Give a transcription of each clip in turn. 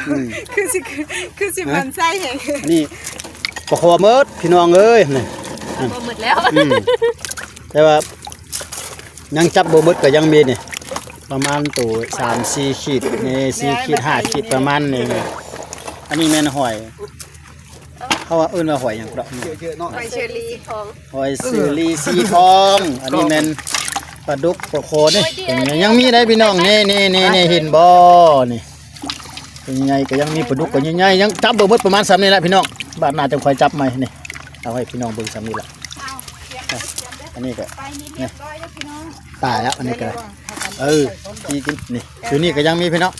ອືມ ຄືຊິ ຄືຊິໝັ້ນໃສ່ແຮງ. ນີ້ປາຄໍ່ໝົດພີ່ນ້ອງເອີຍ ນີ້ ບໍ່ໝົດແລ້ວ ອືມ ແຕ່ວ່າຍັງຈັບບໍ່ໝົດກໍຍັງມີນີ້ ປະມານໂຕສາມສີ່ຂີດນີ້ ສີ່ຂີດຫ້າຂີດປະມານນີ້. ອັນນີ້ແມ່ນຫອຍ ເຂົາວ່າເອີ້ນວ່າຫອຍຫຍັງເກາະ ຫອຍເຊີຣີ ຫອຍເຊີຣີສີທອງ. ອັນນີ້ແມ່ນປາດຸກປາຄໍ່ນີ້ ໂອ້ຍ ຍັງມີໄດ໋ພີ່ນ້ອງ ນີ້ໆໆ ເຫັນບໍ່ນີ້ ຕົວໃຫຍ່ກໍຍັງມີ ປາດຸກກໍໃຫຍ່ໆ ຍັງຈັບບໍ່ໝົດ ປະມານສ່ຳນີ້ແຫຼະພີ່ນ້ອງ ບາດໜ້າຈັ່ງຄ່ອຍຈັບໃໝ່ນີ້ ເອົາໃຫ້ພີ່ນ້ອງເບິ່ງສ່ຳນີ້ແຫຼະ. ອັນນີ້ກໍ ປາຍແລ້ວ ອັນນີ້ກໍ ເອີ ທີ່ກິນນີ້ ຢູ່ນີ້ກໍຍັງມີພີ່ນ້ອງ.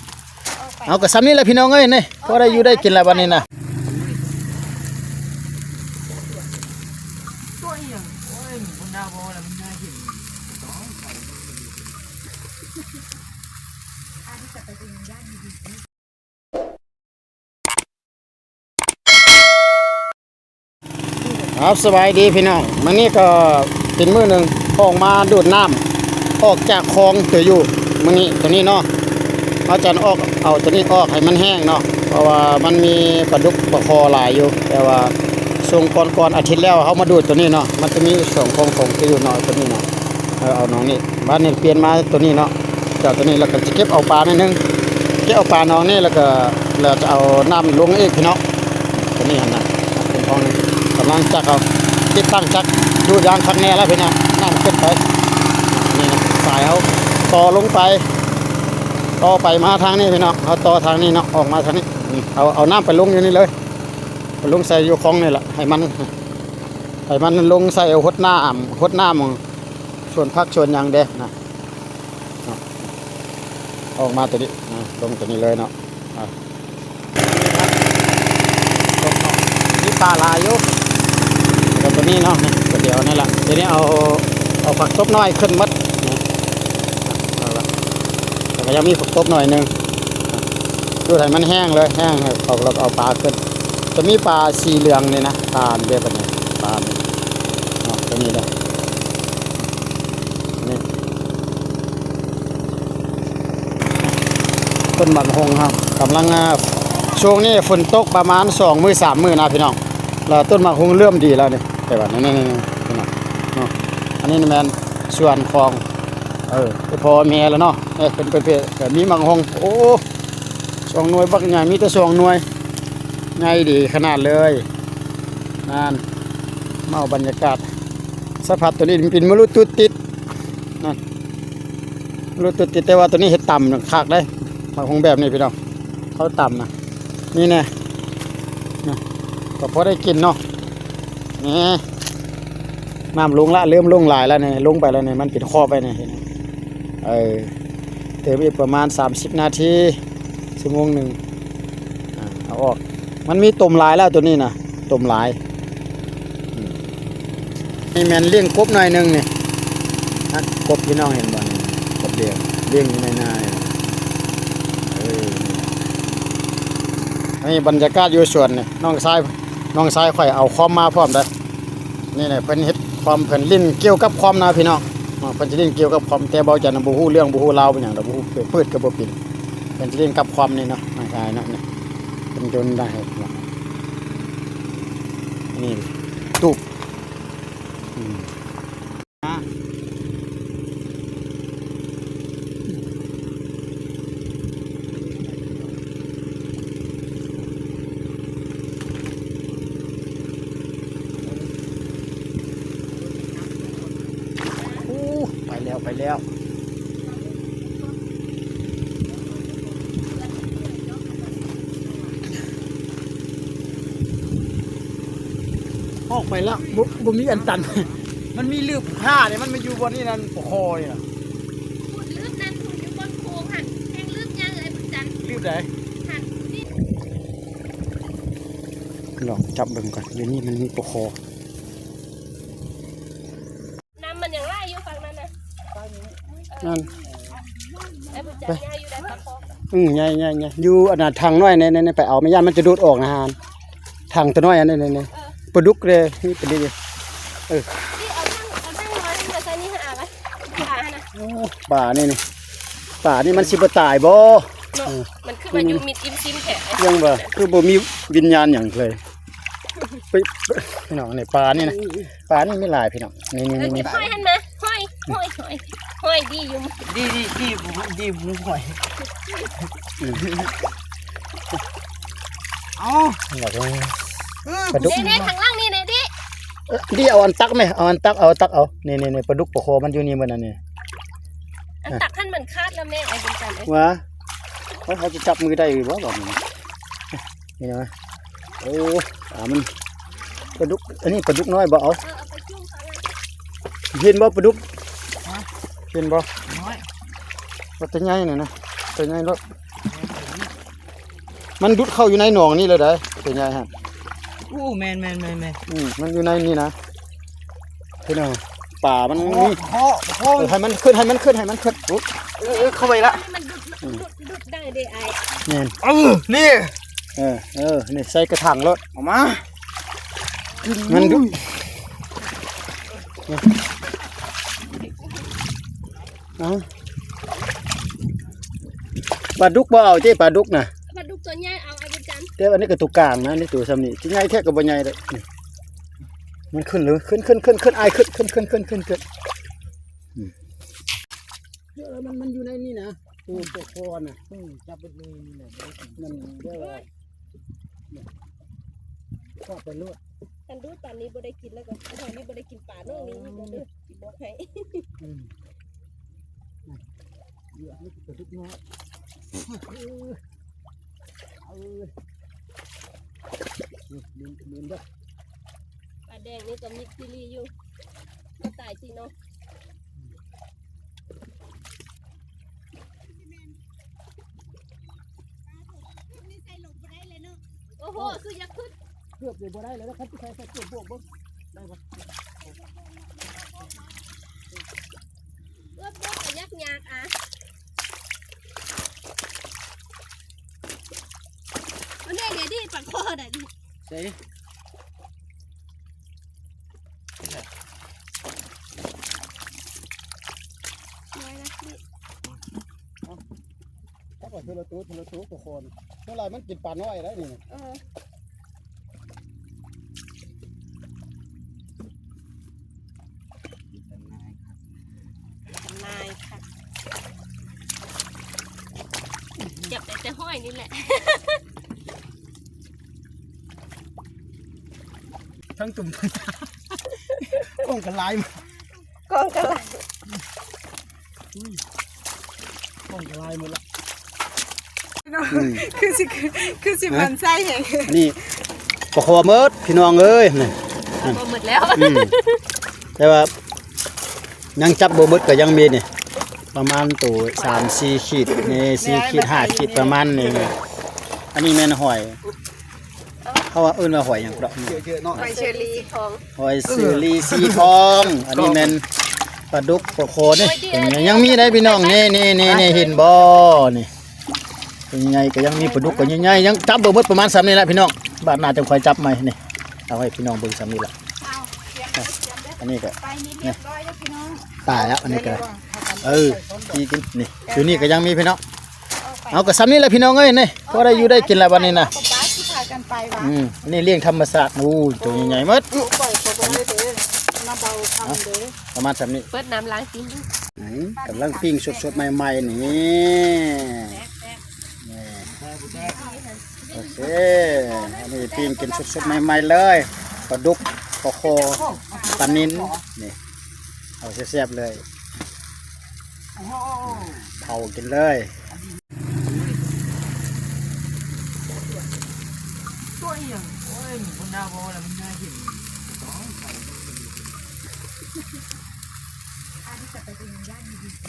ເອົາ ກໍສ່ຳນີ້ແຫຼະພີ່ນ້ອງເອີຍ ນີ້ພໍໄດ້ຢູ່ໄດ້ກິນລະບັດນີ້ນະ. ຄັບ ສະບາຍດີພີ່ນ້ອງ ມື້ນີ້ກໍເປັນມື້ໜຶ່ງອອກມາດູດນ້ຳອອກຈາກຄອງຕົວຢູ່ ມື້ນີ້ຕົວນີ້ເນາະ ເຮົາຈະອອກ ເອົາຕົວນີ້ອອກໃຫ້ມັນແຫ້ງເນາະ ເພາະວ່າມັນມີປາດຸກປາຄໍ່ຫຼາຍຢູ່ ແຕ່ວ່າຊ່ວງກ່ອນໆອາທິດແລ້ວເຮົາມາດູດຕົວນີ້ເນາະ ມັນຈະມີສອງຄອງຂອງຕົວຢູ່ເນາະ ຕົວນີ້ເນາະ ເອີ ເອົາໜອງນີ້ ບາດນີ້ປ່ຽນມາຕົວນີ້ເນາະ ຈາກຕົວນີ້ແລ້ວກໍຈະເກັບເອົາປາໜ້ອຍໜຶ່ງ ເກັບເອົາປາໜອງນີ້ ແລ້ວກໍ ແລ້ວຈະເອົານ້ຳລົງອີກພີ່ນ້ອງ. ຕົວນີ້ຫັ້ນນະ ເປັນຂອງນີ້ ກຳລັງຈັກເອົາ ຕິດຕັ້ງຈັກດູດຢາງຄັກແນ່ແລ້ວພີ່ນ້ອງ ນ້ຳຂຶ້ນໄປ ນີ້ນະ ສາຍເຮົາຕໍ່ລົງໄປ ຕໍ່ໄປມາທາງນີ້ພີ່ນ້ອງ ເຮົາຕໍ່ທາງນີ້ເນາະ ອອກມາທາງນີ້ ເອົາ ເອົານ້ຳໄປລົງຢູ່ນີ້ເລີຍ ໄປລົງໃສ່ຢູ່ຄອງນີ້ລະ ໃຫ້ມັນ ໃຫ້ມັນລົງໃສ່ຫົດນ້ຳ ຫົດນ້ຳສວນຜັກສວນຫຍັງເດ້ນະ. ເນາະ ອອກມາຕົວນີ້ນະ ລົງຕົວນີ້ເລີຍເນາະ ອ່າ ມີປາຫຼາຍຢູ່ ແລ້ວກໍຕົວນີ້ເນາະ ນີ້ຕົວດຽວນີ້ລະ ດຽວນີ້ເອົາ ເອົາຜັກຕົບນ້ອຍຂຶ້ນໝົດ ນີ້ ເອົາລະ ແລ້ວກໍຍັງມີຜັກຕົບໜ້ອຍໜຶ່ງ ດູດໃຫ້ມັນແຫ້ງເລີຍ ແຫ້ງແລ້ວເອົາ ແລ້ວກໍເອົາປາຂຶ້ນ ຈະມີປາສີເຫຼືອງນີ້ນະ ປາອັນດຽວກັນນີ້ ປານີ້ເນາະ ຕົວນີ້ເດີ. ນີ້ ຕົ້ນໝາກຫົງເຮົາກຳລັງ ອ່າ ຊ່ວງນີ້ຝົນຕົກປະມານສອງມື້ສາມມື້ນະພີ່ນ້ອງ ແລ້ວຕົ້ນໝາກຫົງເລີ່ມດີແລ້ວນີ້ ແຕ່ວ່ານີ້ ນີ້ ນີ້ພີ່ນ້ອງເນາະ ອັນນີ້ແມ່ນສວນຂອງ ເອີ ພໍ່ແມ່ແລ້ວເນາະ ເອີ ເປັນ ເປັນ ເປັນ ເປັນ ມີໝາກຫົງ ໂອ້ ສອງໜ່ວຍບັກໃຫຍ່ ມີແຕ່ສອງໜ່ວຍ ໃຫຍ່ດີຂະໜາດເລີຍ ນັ້ນ ມາເອົາບັນຍາກາດ ສະພັດຕົວນີ້ເປັນມະລຸຕຸດຕິດ ນັ້ນ ມະລຸຕຸດຕິດ ແຕ່ວ່າຕົວນີ້ເຮັດຕຳຄັກເດ້ ໝາກຫົງແບບນີ້ພີ່ນ້ອງ ເຂົາຕຳນະ ນີ້ແນ່ ນະ ກໍພໍໄດ້ກິນເນາະ ນີ້ ນ້ຳລົງລະ ເລີ່ມລົງຫຼາຍລະນີ້ ລົງໄປລະນີ້ ມັນເປັນຂອບໄວ້ນີ້ ເອີ ເຕີມອີກປະມານສາມສິບນາທີ ຊົ່ວໂມງໜຶ່ງ ອ່າ ເອົາອອກ ມັນມີຕົມຫຼາຍແລ້ວຕົວນີ້ນະ ຕົມຫຼາຍ ອືມ ນີ້ແມ່ນລ້ຽງກົບໜ້ອຍໜຶ່ງນີ້ ຮັກກົບ ພີ່ນ້ອງເຫັນບໍ່ນີ້ ກົບດຽວ ລ້ຽງຢູ່ໃນນານີ້ ເອີ ນີ້ບັນຍາກາດຢູ່ສວນນີ້ ນ້ອງຊາຍ ນ້ອງຊາຍຂ້ອຍເອົາຄອມມາພ້ອມເດີ ນີ້ແຫຼະ ເພິ່ນເຮັດຄອມ ເພິ່ນຫຼິ້ນກ່ຽວກັບຄອມນະພີ່ນ້ອງ ເພິ່ນຈະຫຼິ້ນກ່ຽວກັບຄອມ ແຕ່ເວົ້າຈັນນະບໍ່ຮູ້ເລື່ອງ ບໍ່ຮູ້ລາວ ບໍ່ຫຍັງດອກ ບໍ່ຮູ້ ເປີດກໍບໍ່ເປັນ ເພິ່ນຈະຫຼິ້ນກັບຄອມນີ້ເນາະ ນ້ອງຊາຍເນາະ ນີ້ເພິ່ນຈົນໄດ້ເນາະ ນີ້ຕູບ ອືມ ໂອ້ ໄປແລ້ວ ໄປແລ້ວ ອອກໄປແລ້ວ ບໍ່ ບໍ່ມີອັນຕັນ ມັນມີລືບຜ້ານີ້ ມັນມາຢູ່ບ່ອນນີ້ນັ້ນ ປະຄໍ່ນີ້ນະ ລືບນັ້ນພຸ້ນ ຢູ່ບ່ອນໂຄ້ງຫັ້ນ ແຮ່ງລືບຫຍັງເອີຍ ບຸນຈັນ ລືບໃດ ຫັ້ນ ນີ້ ລອງຈັບເບິ່ງກ່ອນ ຢູ່ນີ້ມັນມີປະຄໍ່ ນ້ຳມັນຍັງໄຫຼຢູ່ຝັ່ງນັ້ນນະ ນັ້ນ ໄອ້ບຸນຈັນໃຫຍ່ຢູ່ໃດປະຄໍ່ ອືມ ໃຫຍ່ໆໆ ຢູ່ອັນນ່າຖັງນ້ອຍໃນ ໃນ ໃນ ໄປເອົາ ແມ່ນຢ້ານມັນຈະດູດອອກນະ ຖັງຕົວນ້ອຍອັນນີ້ ນີ້ ນີ້ ເອີ ປາດຸກເດ້ ນີ້ປາດຸກເດ້ ເອີ ນີ້ເອົາຖັງ ເອົາຖັງນ້ອຍມາໃສ່ນີ້ຫາໄວ້ ປາຫັ້ນນະ ໂອ້ ປານີ້ນີ້ ປານີ້ມັນຊິບໍ່ຕາຍບໍ່? ເນາະ ອືມ ມັນຄືວ່າຢູ່ມິດອີ່ມຊິມແທ້ ຍັງວ່າຄືບໍ່ມີວິນຍານຫຍັງເລີຍ. ໄປ ໄປ ພີ່ນ້ອງ ນີ້ປານີ້ນະ ປານີ້ມີຫຼາຍພີ່ນ້ອງ ນີ້ໆໆ ເອີ ເກັບຫອຍຫັ້ນມາ ຫອຍ ຫອຍ ຫອຍ ຫອຍດີຢູ່ ດີ ດີ ດີ ດີ ຫອຍ ອືມ ເອົາ ນີ້ລະ ເອີ ປາດຸກ ນີ້ໆ ຂ້າງຫຼັງນີ້ແດ່ດິ ເອີ ດີ ເອົາອັນຕັກແມ ເອົາອັນຕັກ ເອົາຕັກເອົາ ນີ້ໆໆ ປາດຸກປາຄໍມັນຢູ່ນີ້ໝົດອັນນີ້ ອັນຕັກຫັ້ນມັນຂາດແລ້ວແມ່ ໄອ້ບຸນຈັນເອີຍ ວ່າ ເຮົາ ເຮົາຈະຈັບມືໄດ້ຢູ່ບໍ່ບາດນີ້ ນີ້ນະ ໂອ້ ປາມັນ ປາດຸກ ອັນນີ້ປາດຸກນ້ອຍບໍ່ ເອົາ ເອີ ເອົາໄປຈຸ່ມເຂົາເລີຍ ເຫັນບໍ່ປາດຸກ ຮະ ເຫັນບໍ່ ນ້ອຍ ວ່າແຕ່ໃຫຍ່ນີ້ນະ ແຕ່ໃຫຍ່ໂລດ ມັນດຸດເຂົ້າຢູ່ໃນໜອງນີ້ເລີຍໄດ໋ ແຕ່ໃຫຍ່ຫັ້ນ ໂອ້ ແມ່ນໆໆໆ ອືມ ມັນຢູ່ໃນນີ້ນະ ພີ່ນ້ອງ ປາມັນມີ ໂອ້ໂຫ ເອີ ໃຫ້ມັນຂຶ້ນ ໃຫ້ມັນຂຶ້ນ ໃຫ້ມັນຂຶ້ນ ໂອ້ ເອີໆ ເຂົ້າໄປລະ ໃຫ້ມັນດຸດ ອືມ ດຸດ ດຸດໄດ້ເດ້ອ້າຍ ແມ່ນ ເອີ ນີ້ ເອີ ເອີ ນີ້ໃສ່ກະຖັງໂລດ ເອົາມາ ມັນດຸດ ເອົາ ປາດຸກບໍ່ເອົາເຈ້ ປາດຸກນະ ປາດຸກຕົວໃຫຍ່ເອົາ ອາຈານ ແຕ່ວ່າອັນນີ້ກໍຕົວກາງນະ ອັນນີ້ຕົວຊ່ຳນີ້ ຊິໃຫຍ່ແທ້ກໍບໍ່ໃຫຍ່ດອກ ມັນຂຶ້ນເລີຍ ຂຶ້ນ ຂຶ້ນ ຂຶ້ນ ຂຶ້ນ ອ້າຍ ຂຶ້ນ ຂຶ້ນ ຂຶ້ນ ຂຶ້ນ ຂຶ້ນ ອືມ ເອີ ມັນ ມັນຢູ່ໃນນີ້ນະ ໂຕ ໂຕຄໍນະ ອືມ ຈັບເບິດມືນີ້ແຫຼະ ມັນແບບວ່າ ຄອດໄປໂລດ ຄັນດູດປານນີ້ບໍ່ໄດ້ກິນແລ້ວກໍ ຫອຍນີ້ບໍ່ໄດ້ກິນປານ້ອງນີ້ອີກແລ້ວເດີ ຊິບອກໃຫ້ອືມ ເຫຼືອນີ້ຄືປາດຸກນ້ອຍ ເອີ ເອີ ນີ້ ນີ້ ນີ້ເດີ ປາແດງນີ້ກໍມິດຈີ່ຫຼີຢູ່ ບໍ່ຕາຍຕິເນາະ ໂອ້ໂຫ ສຸດຢາກຂຶ້ນ ເກືອບເລີຍ ບໍ່ໄດ້ແລ້ວ ຄັນຊິໃສ່ ໃສ່ເກືອບບວກເບິ່ງ ໄດ້ບໍ່ ເກືອບບວກກໍຍາກໆ ອ່ະ ອັນນີ້ເດ ປາຄໍໄດ້ ໃສ່ ນ້ອຍນະ ນີ້ ເອົາ ຈັບເອົາເທື່ອລະໂຕ ເທື່ອລະໂຕ ປາຄໍນະ ສ່ວນຫຼາຍມັນກິນປານ້ອຍໄດ໋ນີ້ ເອີ ນາຍຄັກ ນາຍຄັກ ຈັບໄດ້ແຕ່ຫອຍນີ້ແຫຼະ ທັງຕຸ່ມທັງຕາ ກ້ອງກະລາຍ ກ້ອງກະລາຍ ອຸ້ຍ ກ້ອງກະລາຍໝົດລະ ອືມ ຄືຊິ ຄືຊິໝັ້ນໃສ່ແຮງ ອັນນີ້ປາຄໍໝົດ ພີ່ນ້ອງເອີຍ ນີ້ ປາຄໍໝົດແລ້ວ ອືມ ແຕ່ວ່າຍັງຈັບບໍ່ໝົດກໍຍັງມີນີ້ ປະມານໂຕສາມສີ່ຂີດນີ້ ສີ່ຂີດ ຫ້າຂີດ ປະມານນີ້ ອັນນີ້ແມ່ນຫອຍ ເຂົາວ່າເອີ້ນວ່າຫອຍຫຍັງເກາະ ຫອຍເຊີຣີທອງ ຫອຍເຊີຣີສີທອງ ອັນນີ້ແມ່ນປາດຸກປາຄໍນີ້ ໂອ້ຍ ຍັງມີໄດ໋ພີ່ນ້ອງ ນີ້ໆໆ ເຫັນບໍ່ນີ້ ຕົວໃຫຍ່ກໍຍັງມີ ປາດຸກກໍໃຫຍ່ໆ ຍັງຈັບບໍ່ໝົດ ປະມານສ່ຳນີ້ແຫຼະພີ່ນ້ອງ ບາດໜ້າຈັ່ງຄ່ອຍຈັບໃໝ່ນີ້ ເອົາໃຫ້ພີ່ນ້ອງເບິ່ງສ່ຳນີ້ລະ ອັນນີ້ກໍ ຕາຍແລ້ວ ອັນນີ້ກໍ ເອີ ທີ່ກິນນີ້ ຢູ່ນີ້ກໍຍັງມີພີ່ນ້ອງ ເອົາ ກໍສ່ຳນີ້ແຫຼະພີ່ນ້ອງເອີຍ ນີ້ ພໍໄດ້ຢູ່ໄດ້ກິນລະບັດນີ້ນະ ອືມ ອັນນີ້ລ້ຽງທຳມະຊາດ ໂອ້ຍ ໂຕໃຫຍ່ໆໝົດ ປະມານສ່ຳນີ້ ເປີດນ້ຳລ້າງຕີນ ນີ້ ກຳລັງປີ້ງສົດໆໃໝ່ໆນີ້ ໂອເຄ ອັນນີ້ປີ້ງກິນສົດໆໃໝ່ໆເລີຍ ປາດຸກ ປາຄໍ ປານິນ ນີ້ ເອົາແຊບໆເລີຍ ເຜົາກິນເລີຍ ຕົວອີ່ຫຍັງ ໂອ້ຍ ມັນໜາວພໍແລ້ວ ມັນໜ້າກິນ ຕ້ອງໃສ່ ອັນນີ້ຈະໄປເປັນຍາດດີໆ